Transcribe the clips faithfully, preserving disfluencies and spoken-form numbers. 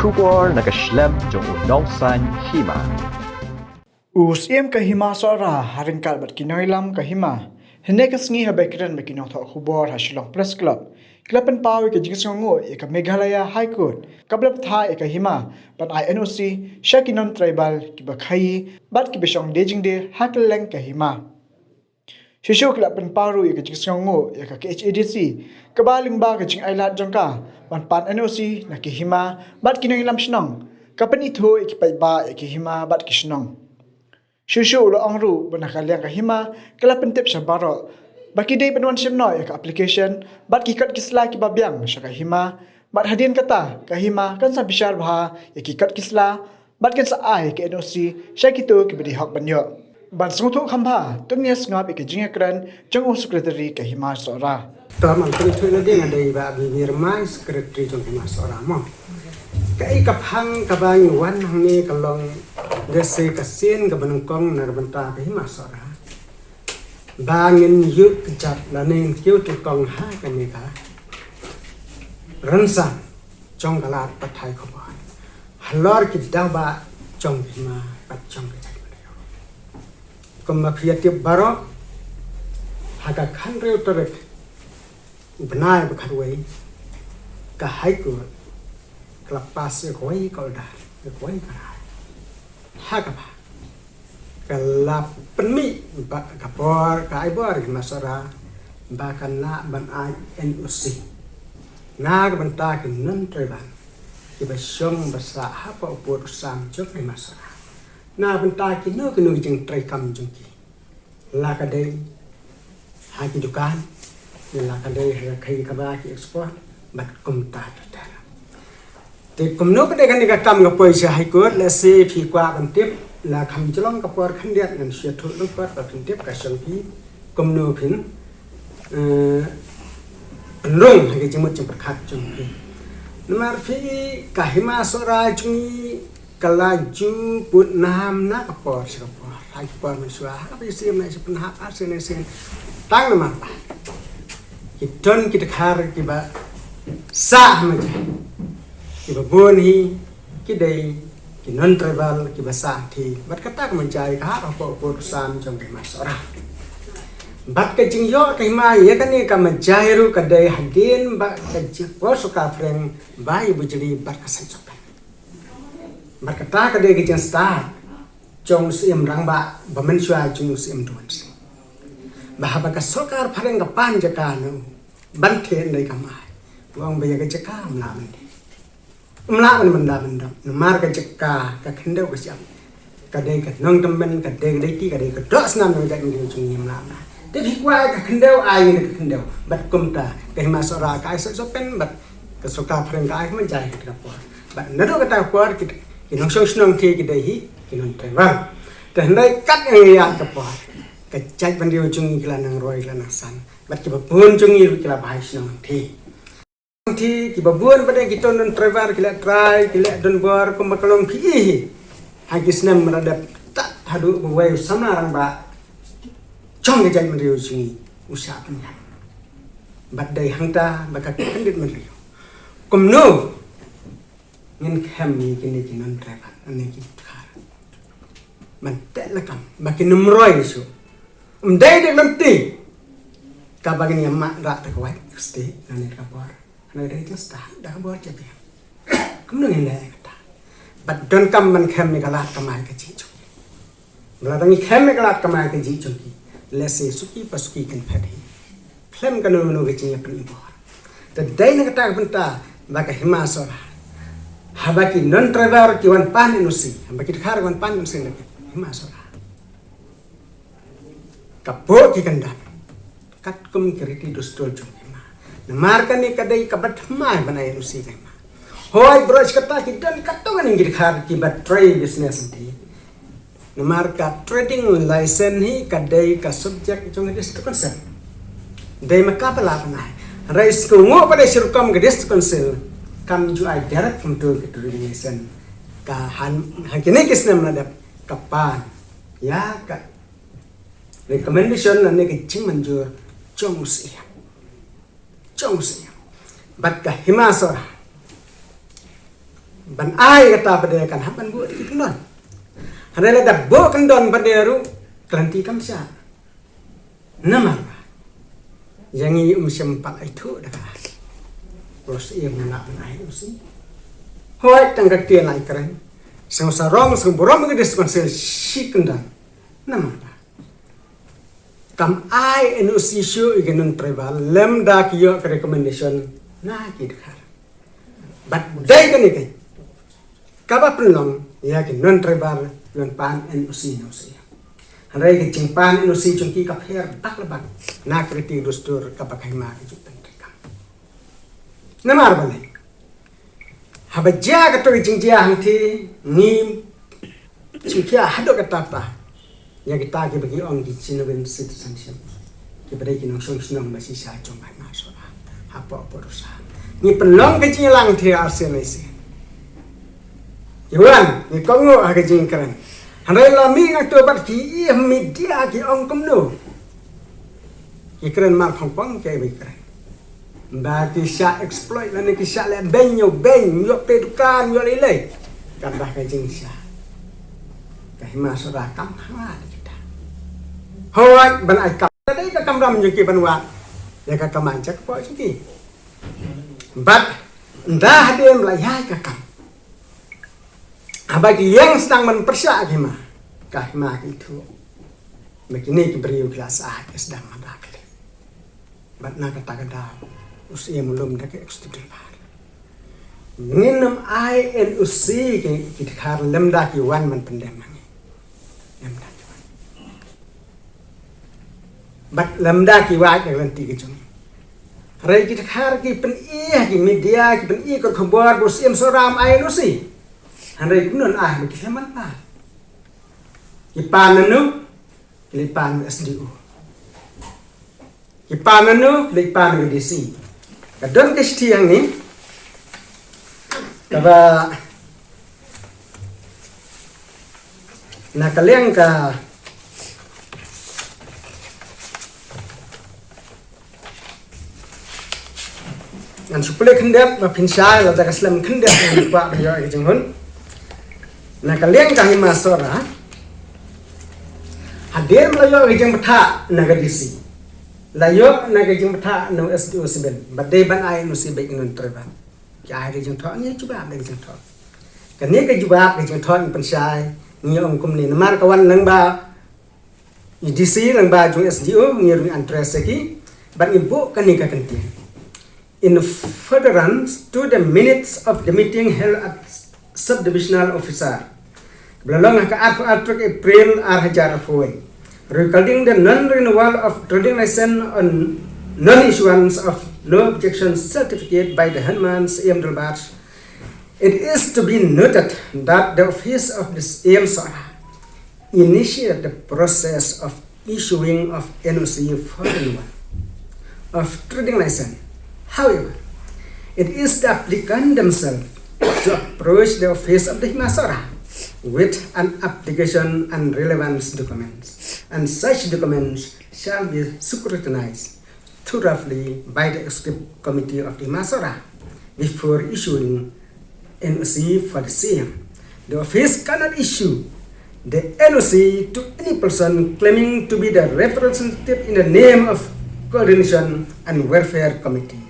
Khubor na ka shlem jong u nongsaiñ hima. U Syiem ka Hima Sohra ha ryngkat bad ki nongïalam ka hima, hynne ka sngi haba kren bad ki nongthoh khubor ha Shillong Press Club, ki la pynpaw ïa ka jingsngewnguh ïa ka Meghalaya High Court kaba la bthah ïa ka hima ban ai N O C sha ki non-tribal kiba khaïi bad kiba shong die jingdie ha kylleng ka hima. Shuh shuh ki la pynpaw ruh ïa ka jingsngewnguh ïa ka K H A D C kaba lyngba ka jingailad jong ka ban pan N O C na ki hima bad ki nongïalam shnong, ka pynithuh ïa ki paidbah ïa ki hima bad ki shnong. Shuh shuh u la ong ruh ba na ka liang ka hima ka la pyntip sha baroh ba ki dei ban wan shim noh ïa ka application bad ki kot ki sla kiba biang sha ka hima, bad hadien kata ka hima kan sa bishar bha ïa ki kot ki sla bad kan sa ai ka N O C sha kito kiba dei hok ban ïoh. Ban sngewthuh kham bha, to ngin ïa sngap ïa ka jingïakren jong u Secretary ka Hima Sohra. To, man, to ngin ïa sngewthuh na dei, nga dei Bah Bibir Mai, Secretary jong Hima Sohra mo. Kaei ka phang kaba ngi wan hangne ka long da se ka sien kaba nyngkong na ka bynta ka Hima Sohra, ba ngin ïuh kjat lane ngin kiew tyngkong ha kane ka rynsan jong ka lad pathai khubor halor ki daw ba jong ka hima bad jong ka jaitbynriew. Kumba phi ïa tip baroh, ha ka khathynriew tarik u bnai ba khatwei, ka High Court ka la pass ïa kawei ka order, ïa kawei ka rai, ha kaba ka la pynmih ba ka bor, ka ai bor ïa ka Hima Sohra ba kan lah ban ai N O C na ka bynta ki non-tribal kiba shong ba sah hapoh u pud u sam jong ka Hima Sohra, na ka bynta kino kino ki jingtrei kam jong ki, la ka dei ha ki dukan, la ka dei ha ka khaïi kaba ki export bad kumta ter ter. Te kumno ka dei kane ka kam ka poi sha High Court, lehse phi kwah ban tip, la kham jrong ka por khyndiat ngan shu ïathuh lyngkot ba phin tip ka shong phi kumno phin, eh, pynrung ha ka jingmut jingpyrkhat jong phi. Namar phi, ka Hima Sohra jong ngi ka la ju put nam na ka por sha ka por, ha ka por mynshuwa, ha ka por shisien, mynshuwa pynhap, ha shisien shisien. Tang namar ba ki don ki dkhar kiba sah ha majan, kiba bun hi ki dei ki non-tribal kiba sah hi. Bad kata ka majai ka hap hapoh u pud u sam jong ka Hima Sohra. Bad ka jingïoh ka hima ïa kane ka majai ruh ka dei hadien ba ka jingpynsorkar phareng ba ïa bujli bad ka Seng Sohpen. Bad kata ka dei ka jingstad jong u Syiem Rangbah ba mynshuwa, jong u Syiem Dawan Sing, ba haba ka sorkar phareng ka pan jaka na u ban thied, hynrei kam ai. U ong ba ïa ka jaka ym lah ban thied, ym lah ban mynda myndap, namar ka jaka, ka khyndew ka shyiap, ka dei ka nongtymmen, ka dei ka daiti, ka dei ka doh snam jong ka jaitbynriew jong ngi, ym lah ban ai. Te phi kwah ai ka khyndew, ai ngi ka khyndew. Bad kumta ka Hima Sohra ka ai Seng Sohpen, bad ka sorkar phareng ka ai ka majai ha kata ka por. Bad naduh kata ka por ki, ki nongshong shnong ki, ki dei hi ki non-tribal. Te hynrei kat ïa ka por, ka jaitbynriew jong ngi ki la nang roi, ki la nang san, bad kiba bun jong ngi ruh ki la bha shnong hangthie. Hangthie kiba bun ba dei kito non-tribal ki leh trai, ki leh donbor kumba ka long phi i hi ha ki snem ba la dep, tad haduh ba uwei u samla rangbah jong ka jaitbynriew jong ngi u shah pynïap. Bad dei hangta ba ka khyndiat mynriew. Kumno ngin khem ïa kine ki non-tribal, ïa kine ki dkhar, ban teh lakam ba kin ym roi shuh? Ym dei da ka lynti kaba ngin ïa mad da ka wait state lane da ka bor. Hynrei da ka jingstad, da ka bor jabieng. Kumno ngin leh ïa kata? Bad donkam ban khem ïa ka lad kamai kajih jong ki. Ba lada ngi khem ïa ka lad kamai kajih jong ki, lehse suki pa suki kin phet hi, khlem kano kano ka jingïapynbor. Te dei na kata ka bynta ba ka Hima Sohra, haba ki non-tribal ki wan pan N O C, haba ki dkhar ki wan pan N O C na ka Hima Sohra, ka buh ki kyndon katkum ki riti dustur jong ka hima. Namar kane ka dei kaba thymmai ban ai N O C ka hima. Hooid, baroh shi katta ki don katto katne ki dkhar kiba trei business hangtei. Namar ka trading license hi ka dei ka subject jong ka District Council. Dei ma ka ba la ban ai. Hynrei sngewbha ba dei shi rukom ka District Council kam ju ai direct kumto ka trading license. Ka han, ha kine ki snem la dep ka pan ïa ka recommendation lane ka jingmynjur jong u Syiem. Jong u Syiem. Bad ka Hima Sohra, Ban ai kata pat de kan hap ban buh ki kyndon. Hynrei lada buh kyndon pat de ruh ka lynti kam shah. Namar ba ïa ngi um shym pat ai thuh da ka. Bros ïa ngi na ban ai u si. Hooid tang ka ktien lai kren. Sngewsarong sngewburom ka dei sngewsarong shi kyndon. Namar ba kam ai N O C shuh ïa ki non-tribal lymda ki ïoh ka recommendation na ki dkhar. Bad dei kane ka kaba pynlong ïa ki non-tribal ban pan N O C na u Siam. Hynrei ka jingpan N O C jong ki ka pher bak la bak na ka riti dustur kaba ka hima ka jingpyntreikam. Namar balei? Haba jia kato ka jingjia hangtei ngim sngewkhia haduh katta katta ïa kita kiba ki ong ki genuine citizenship, kiba dei ki nongshong shnong ba shisha jong ka hima Sohra hapoh Pyrthei. Ngi pynlong ka jingïalang te ar sien lai sien. Ki wan ngi kohnguh ha ka jingkren. Hynrei la mih na to bad ki ïa media ki ong kumno. Ki kren mar khongpong kiba ki kren. Ba ki shah exploit lane ki shah leh beiñ, ïoh beiñ, ïoh pei dukan, ïoh lei lei. Kata ka jingshah. Ka hima Sohra kam ha kita. Hooid ban ai kam. Ka dei ka kamram jong ki ban wad ïa ka kamai jong ka pok jong ki. Bad ynda hadien ba la ïai ka kam, haba ki ïeng sdang ban pyrshah ka hima, ka hima ka ithuh ba kine ki briew ki la sah, ki sdang ban da kylli. Bad na kata ka daw u Syiem u lum da ka executive bar. Ngin ym ai N O C ki, ki dkhar lymda ki wan ban pyndem ha ngi. Lymda ki wan. Bad lymda ki wad da ka lynti ka jong ngi. Hynrei ki dkhar ki pyni ha ki media, ki pyni ka khubor ba u Syiem Sohra um ai N O C. Hynrei kumno ai ba ki khlem pan? Ki pan nanu? Ki leit pan S D O. Ki pan nanu? Ki leit pan D C. Ka don ka shithi hangne kaba na ka liang ka, ngan shu pule khyndiat ba phin shai, lada ka slem khyndiat ngan kwah ban ïoh ka jinghun. Na ka liang ka hima Sohra, hadien ba la ïoh ka jingbthah na ka D C, la ïoh na ka jingbthah na u S D O Siben ba dei ban ai N O C bad ki non-tribal. Ki ai da ka jingthoh, ngi jubab da ka jingthoh. Kane ka jubab ka jingthoh ngi pynshai, ngi ong kumne, namar ka wan lyngba i D C lyngba jong S D O, ngi ruh ngi address ïa ki bad ngi buh kane ka kyntien. In furtherance to the minutes of the meeting held at Subdivisional Officer, ba la long ha ka arphew ar tarik April ar hajar arphew wei, regarding the non-renewal of trading license and non-issuance of no objection certificate by the Hynman Syiem Dorbar, it is to be noted that the office of the Syiem Sohra initiate the process of issuing of N O C for renewal of trading license. However, it is the applicant themselves to approach the office of the Hima Sohra with an application and relevant documents, and such documents shall be scrutinized thoroughly by the executive committee of the Hima Sohra before issuing N O C for the same. The office cannot issue the N O C to any person claiming to be the representative in the name of Coordination and Welfare Committee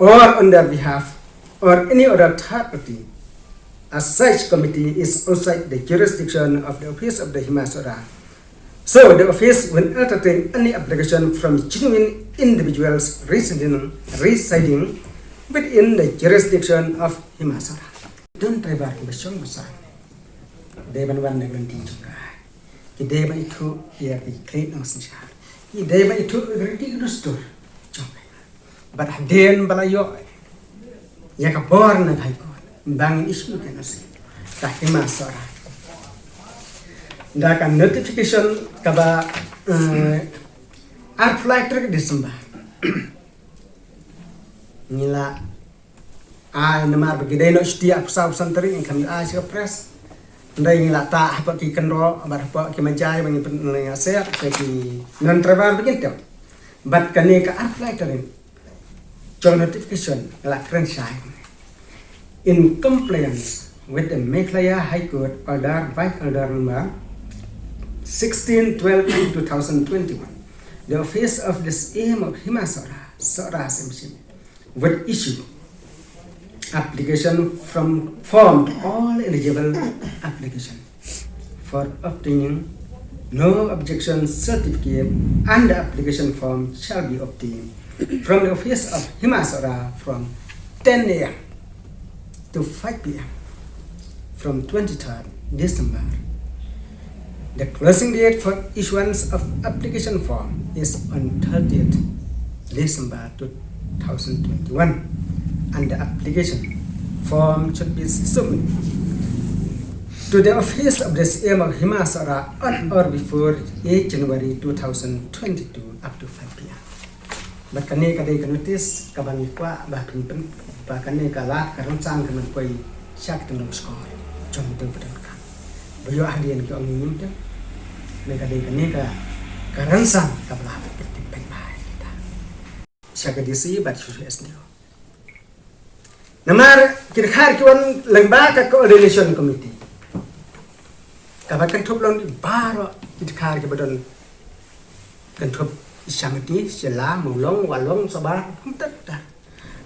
or on their behalf or any other third party, as such committee is outside the jurisdiction of the office of the Hima Sohra. So the office will entertain any application from genuine individuals residing, residing within the jurisdiction of Hima Sohra. Don driver ki ba shong ba sah. Dei ban wan na ka lynti jong ka. Ki dei ban ithuh ïa ki khlei nongsynshar. Ki dei ban ithuh ïa ki riti ki dustur jong ka. Bad hadien ba la ïoh ïa ka bor na ka High Court, ba ngin issue ka N O C, ka Hima Sohra, da ka notification kaba, eh, arphew lai tarik December, ngi la ai, namar ba ki dei noh shuti arphew saw arphew san tarik, ngi khlem ai sha ka press. Hynrei ngi la tah hapoh ki kynroh bad hapoh ki manjai ba ngi pyn-, ngi la set sha ki non-driver ba kin tip. Bad kane ka arphew lai tarik jong notification ngi la kren shai. In compliance with the Meghalaya High Court Order, Vice Order number sixteen twelve two thousand twenty-one, the Office of the C M of Hima Sohra, Sohra Simsim, would issue application from form to all eligible application for obtaining no objection certificate, and the application form shall be obtained from the office of Hima Sohra from ten a m to five p m from twenty-third December. The closing date for issuance of application form is on thirtieth December two thousand twenty-one, and the application form should be submitted to the office of the C M of Hima Sohra on or before eight January two thousand twenty-two up to five p m. Bad kane ka dei ka notice kaba ngi kwah ba phin pyn, ba kane ka lad ka rynsan kan poi sha ki tyngdom skor jong ki ba donkam. Ba ïoh hadien ki ong ngi ngim tip. Ne ka dei kane ka, ka rynsan kaba la pynpeit peit ba kita sha ka D C bad sha S D O. Namar ki dkhar ki wan lyngba ka coordination committee kaba kynthup long baroh ki dkhar kiba don kynthup Shamati, Shella, Mawlong, Walong, Sohbar, kumta ta.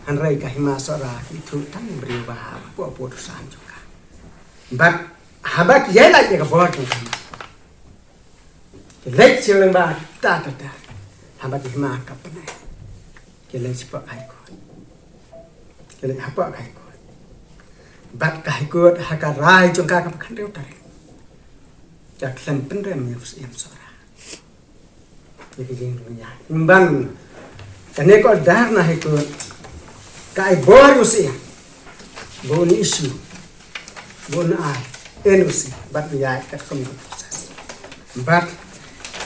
Hynrei ka Hima Sohra ki thuh tang briew ba hapoh hapoh tu san jong ka. Bad haba ki ïai lait ïa ka bor jong ka, ki leit sha lyngba ta ta ta. Haba ki Hima ka pynai, ki leit shapoh High Court. Ki leit hapoh High Court. Bad ka High Court ha ka rai jong ka kaba khathynriew tarik, ka khlem pynrem ïa u Syiem Sohra. Ïa ka jingïaid. Pynban kane ka order na High Court ka ai bor ïa u Syiem ba un issue, ba un ai N O C bad un ïaid katkum ka process. Bad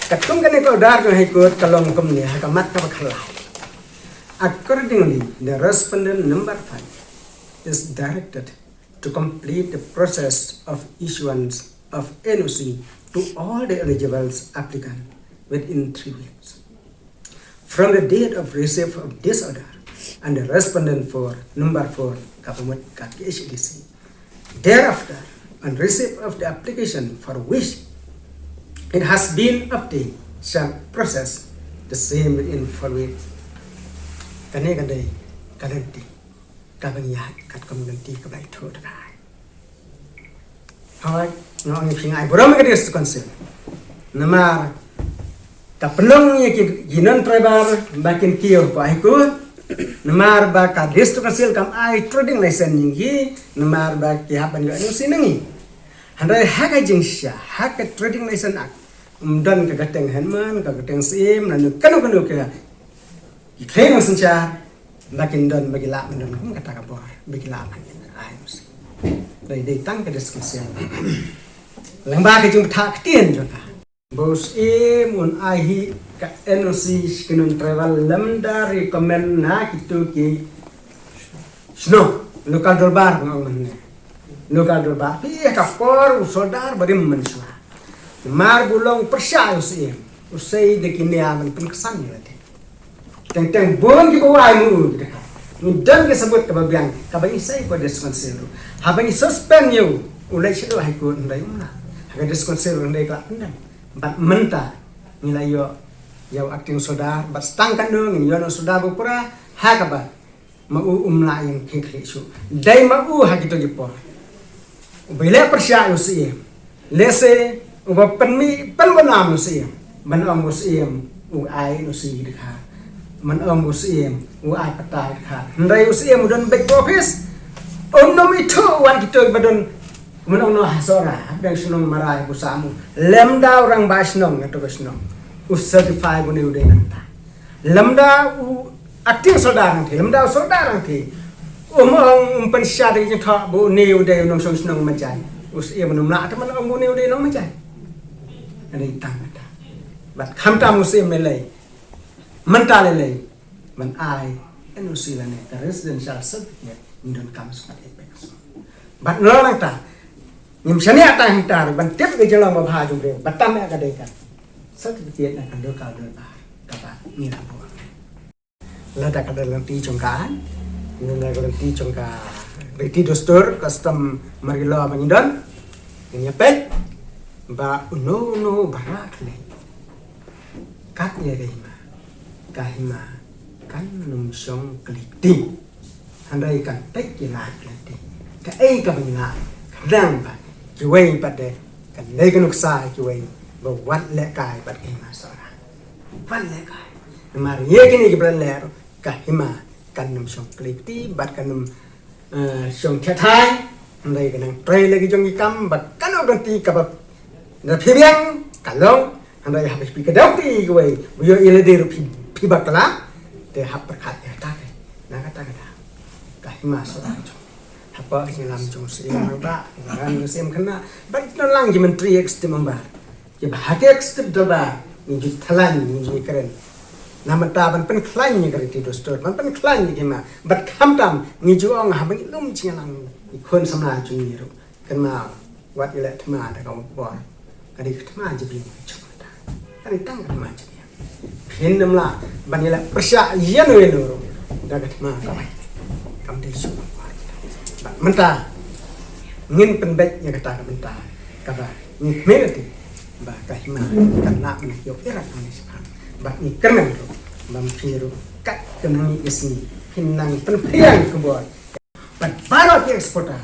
katkum kane ka order jong High Court ka long kumne ha ka mat kaba khatlai. Accordingly, the respondent number five is directed to complete the process of issuance of N O C to all the eligible applicants within three weeks from the date of receipt of this order, and the respondent for number four, kaba mut ka K H A D C, thereafter, on receipt of the application for which it has been obtained, shall process the same within four weeks. Kane ka dei ka lynti kaba ngi ïaid katkum ka lynti kaba ïathuh da ka aiñ. Hooid, nga ong ïa phi, nga ai burom ïa ka District Council. Namar ka pynlong ïa ki, ki non-tribal ba kin kiew hapoh High Court. Namar ba ka District Council kam ai trading license ïa ngi, namar ba ki hap ban ïoh N O C na ngi. Hynrei ha ka jingshisha, ha ka Trading License Act, ym don ka kyrteng headman, ka kyrteng syiem, lane kano kano ka ki khlei nongsynshar ba kin don, ba ki lah ban don kum kata ka bor, ba ki lah ban ai N O C. Dei, dei tang ka District Council. Lyngba ka jingbthah ktien jong ka, ba u Syiem un ai hi ka N O C sha ki non-tribal lymda recommend na kito ki shnong, local dorbar nga ong mynne. Local dorbar, phi ïa ka por u sordar barim mynshuwa. Namar ba u long pyrshah ïa u Syiem, u sei da ki nia ban pynksan ïa lade. Teng teng bun kiba u ai ma u ki dkhar. Ngi don ka sabut kaba biang kaba ngi sei ko District Council ruh. Haba ngi suspend ïa u, u leit shaduh High Court, hynrei um lah. Ha ka District Council hynrei ka la pyndem. Bad mynta ngi la ïoh ïa u acting sordar, bad tang katno ngin ïoh u sordar ba pura, ha kaba ma u um lah ïeng khie khlieh shuh. Dei ma u ha kito ki por uba ïaleh pyrshah ïa u Syiem. Lehse uba pynmih pynbna ïa u Syiem ban ong u Syiem u ai N O C ki dkhar, ban ong u Syiem u ai patta ki dkhar. Hynrei u Syiem u don beit office, um nym ithuh wan kito kiba don, ban ong noh ha Sohra, hapdeng shnong Marai, Busamu, lymda u rangbah shnong kato ka shnong u certify ba une u dei nangta. Lymda u acting sordar nangta, lymda u sordar nangta, um ong, um pynshai da ka jingthoh ba une u dei u nongshong shnong Majai. U Syiem um lah te ban ong ba une u dei nong Majai. Ka dei tang kata. Bad khamtam u Syiem lei lei, mynta lei lei ban ai N O C lane ka residential certificate, ngi donkam shuh ka apex. Bad nalor nangta ngim shaniah tang hangta ruh ban tip ka jinglong babha jong u briew, ba tam eh ka dei ka certificate na ka local dorbar kaba ngi la buh. Lada ka dei lynti jong ka aiñ, lada ka lynti jong ka Riti dustur, custom, margi law ba ngi don. Ngin ïa peit ba uno uno ba rah khlei, kat ïa ka hima, ka hima kan nym shong kli kti. Hynrei kan peit ki lad kli kti. Kaei kaba ngi lah, ka dang ba kiwei pat de kan dei ka nuksa kiwei ba wat lehkai bad ka hima Sohra. Wat lehkai. Namar ïa kine kiba leh ruh, ka hima kan nym shong kli kti bad kan nym, eh, shong theh thaiñ. Hynrei ka nang trei la ki jong ki kam ba kan ym don ti kaba, na phi biang ka long. Hynrei haba phi kdew ti kawei ba ïoh ïa lade ruh phi, phi bakla. Te hap pyrkhat ïa kata. Na kata ka daw ka hima Sohra jong, hapoh ka jingïalam jong u Syiem Rangbah, ka jingïalam jong u Syiem Khynnah bad ki don lang ki Myntri Executive Member. Kiba ha ka Executive Dorbar ngi ju thalan, ngi ju kren. Na mynta ban pynkhlaiñ ïa ka riti dustur, ban pynkhlaiñ ïa ka hima. Bad khamtam ngi ju ong haba ngi lum jingïalang, ngi khun samla jong ngi ruh, kynmaw, wat ïaleh thma da ka bor. Ka dei ka thma jabieng ka jong mynta. Ka dei tang ka thma jabieng. Phin nym lah ban ïaleh pyrshah ïano ïano ruh da ka thma kawei. Kam dei shuh. Bad mynta ngin pynbeit ïa kata ka bynta kaba ngi khmih lynti ba ka hima kan lah ban ïoh ïarap hangne shaphang. Bad ngi kyrmen ruh ba phi ruh kat ka nang ïa ka sngi phin nang pynphriang ka bor. Bad baroh ki exporter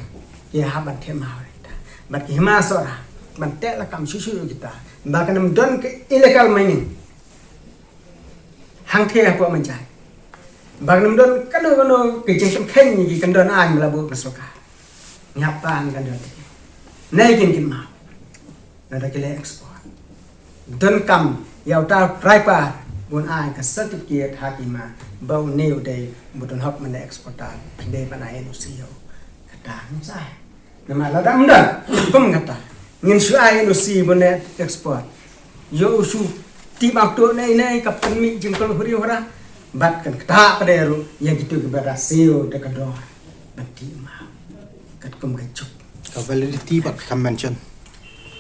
ki hap ban theh maw ïa kita. Bad ki hima Sohra ban teh lakam shuh shuh ïa kita. Ba kan ym don ka illegal mining hangthie hapoh Mawjai. Ba kan ym don kano kano ka jingpynkheiñ ïa ki kyndon aiñ ba la buh ka sorkar. Ngi hap ban kan don. Nai kin kin maw. Lada ki leh export, donkam ïa uta u driver ba un ai ka certificate ha ki hima ba une u dei ba don hok ban leh exporter, phi dei ban ai N O C ïa u. Kata ngin sa ai. Namar lada ym don kum kata, ngin shu ai N O C ba un leh export, ïoh u shu tip akto ne ne ka pynmih jingkol huri hura. Bad kan kata pat de ruh ïa kitu kiba da siew da ka dor ban tih maw. Katkum ka juk. Ka validity bad ka mention.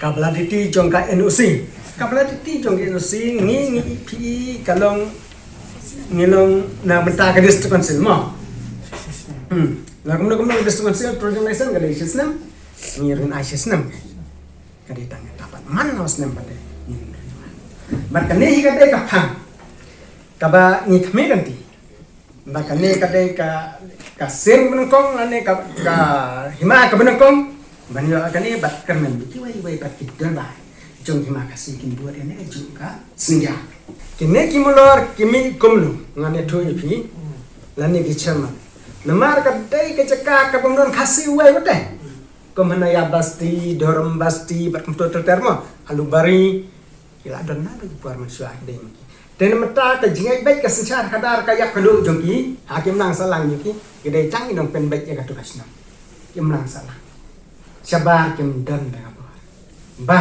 Ka validity jong ka N O C. Ka validity jong ka N O C ngi, ngi phi ka long, ngi long na bynta ka District Council mo. Hmm. La kumno kumno District Council project license ka dei shi snem. Ngi rin ai shi snem. Ka dei tang ka pat man no snem pat de. Bad kane hi ka dei ka phang kaba ngi khmih lynti. Ba kane ka dei ka, ka sien ba nyngkong lane ka, ka hima kaba nyngkong ban ïoh kane bad kyrmen ba kiwei kiwei pat ki dorbar jong hima Khasi kin bud ïa kane ka juk ka synja. Kine ki mulor ki mih kumno, ngan ïathuh ïa phi lane ki chairman. Namar ka dei ka jaka kaba ym don Khasi uwei pat de. Kum hana ïa Basti, Durham Basti bad kumto ter ter mo, Alubari. Ki la don na ki por mynshuwa ki dei ma ki. Te na mynta ka jingngeit beit ka synshar khadar ka ïap ka duh jong ki ha ki imlang sahlang jong ki, ki dei tang ki nongpynbeit ïa katu ka shnong. Ki imlang sahlang shabar kim don da ka bor. Ba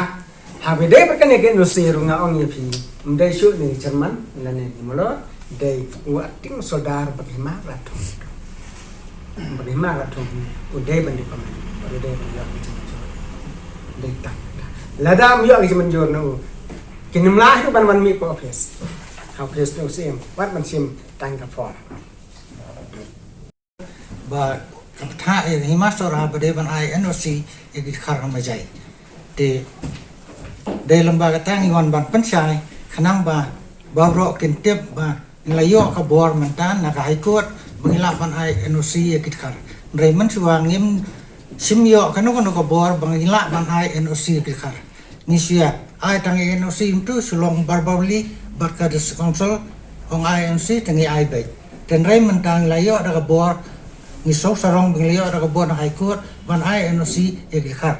haba dei bad kane ka N O C ruh nga ong ïa phi, ym dei shuh ne chairman lane ki mulor, dei u acting soldar ba ki hima la thung. Ba ki hima la thung u dei ban ïoh ka mynjur, u dei ban ïoh ka jingmynjur. Dei tang. Lada ym ïoh ka jingmynjur na u, kin ym lah ruh ban wan mih ka office. Ha office na u Syiem wat ban shim tang ka form. Ba ka bthah ïa ka hima Sohra ba dei ban ai N O C ïa ki dkhar ha Mawjai. Te dei lem bad kata ngi wan ban pynshai khnang ba baroh kin tip ba ngi la ïoh ka bor mynta na ka High Court ba ngi lah ban ai N O C ïa ki dkhar. Hynrei mynshuwa ngim shym ïoh kano kano ka bor ba ngi lah ban ai N O C ïa ki dkhar. Ngi shu ïa ai tang ïa N O C mynta shu long verbally bad ka District Council ong ai N O C te ngi ai beit. Te hynrei mynta ngi la ïoh da ka bor, ngi shu sarong ba ngi la ïoh da ka bor na High Court ban ai N O C ïa ki dkhar.